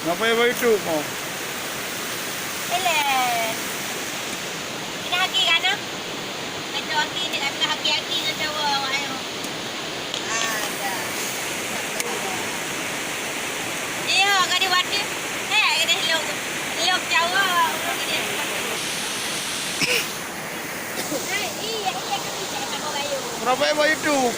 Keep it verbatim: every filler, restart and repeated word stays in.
Ngapai bak YouTube mo? Eleh. Kena haki kan, ah? Kacau haki ni, kena haki-haki kacau awak, ayo. Ada. Iya, ka dibaca. Hei, kena hilok. Hilok Jawa, orang ini. Hai, iya, iya, kami cek sama kayu. Kenapa bak YouTube?